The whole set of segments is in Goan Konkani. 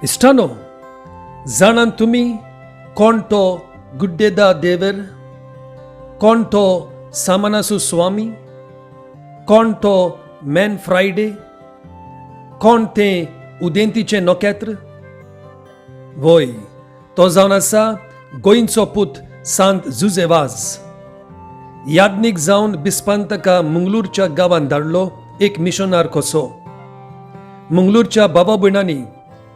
इश्टानो, जाणात तुमी कोण तो गुड्डेदा देवर? कोण तो सामनासू स्वामी? कोण तो मॅन फ्रायडे? कोण तें उदेंतीचें नखेत्र? वय, तो जावन आसा गोंयचो पूत सांत जुजे वाज. याज्ञीक जावन बिस्पान ताका मंगळूरच्या गांवांत धाडलो एक मिशनार कसो. मंगळूरच्या बाबा भयणांनी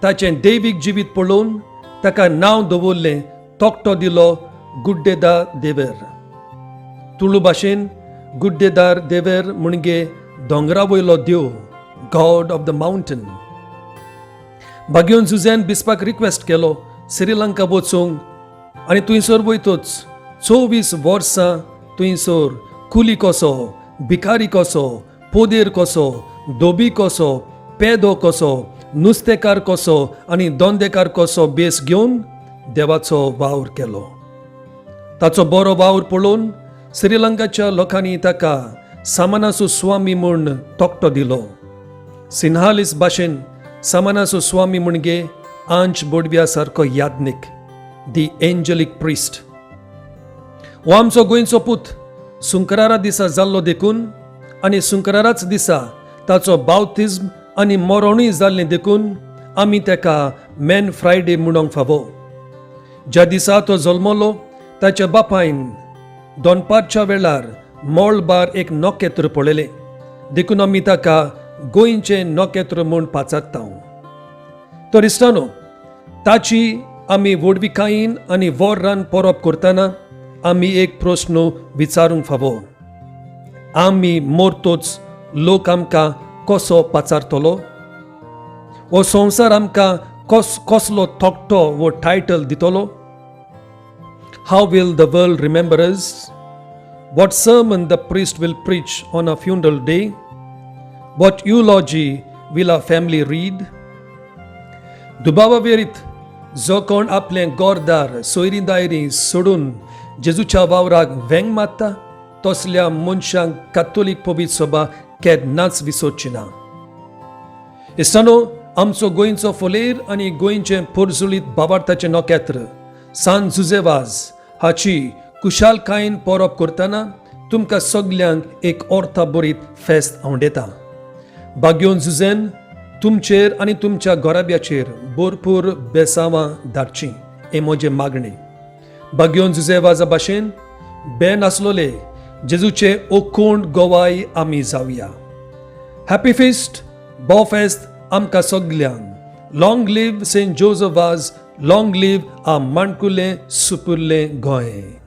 ताचें दैवीक जिवीत पळोवन ताका नांव दवरलें, तकटो दिलो, गुड्डेदा देवर. तुळू भाशेन गुड्डेदार देवर म्हणजे दोंगरा वयलो देव, गॉड ऑफ the mountain. बाग्योन जुझेन बिस्पाक रिक्वेस्ट केलो श्रीलंका वचूंक आनी थंयसर वयतच 24 वर्सां थंयसर कुली कसो, भिकारी कसो, पोदेर कसो, धोबी कसो, पेदो कसो, नुस्तेकार कसो आनी दोंदेकार कसो बेस घेवन देवाचो वावर केलो. ताचो बरो वावर पळोवन श्रीलंकाच्या लोकांनी ताका सामनासू स्वामी म्हूण तकटो दिलो. सिन्हालीस भाशेन सामनासू स्वामी म्हणजे आंच बोडव्या सारको याज्ञीक, दी एंजलिक प्रिस्ट. हो आमचो गोंयचो पूत सुंकरारा दिसा जाल्लो देखून आनी सुंकराराच दिसा ताचो बावतिज्म आनी मरणूय जाल्लें देखून आमी ताका मॅन फ्रायडे म्हणूंक फावो. ज्या दिसा तो जल्मलो ताच्या बापायन दनपारच्या वेळार मळबार एक नखेत्र पळयलें, देखून आमी ताका गोंयचें नखेत्र म्हूण पाचारता. तर इश्टानो, ताची आमी व्हडविकायेन आनी वर्रान परब करतना आमी एक प्रस्न विचारूंक फावो: आमी मोरतोच लोक आमकां कसो पाचारतलो? हो संवसार आमकां कसलो तकटो वो टायटल दितलो? How will the world remember us? What sermon the priest will preach on a funeral day? What eulogy will our family read? दुबावा वेरीत जो कोण आपलें गोरदार, सोयरी दायरी सोडून जेजूच्या वावराक वेंग मारता, तसल्या मनशांक कातोलीक पवित्र सभा केन्नाच विसरची ना. इश्टानो, आमचो गोंयचो फोलेर आनी गोंयचें पोरजुळीत बाबार्थाचें नखेत्र सांत जुजे वाज हाची कुशालकायेन परब करतना तुमकां सगल्यांक एक अर्था बरीत फेस्त आंवडेता. बाग्योन जुजेन तुमचेर आनी तुमच्या घराब्याचेर भरपूर बेसांवां धाडचीं हें म्हजें मागणें. बाग्योन जुजे वाजा भाशेन बे नासलोले जेजूचे ओकोण गोवाय आमी जावया. हॅपी फिस्ट, बो फेस्त आमकां सगल्यांक. Long live Saint Joseph Vaz! Long live our माणकुलें सुपुरलें गोंय!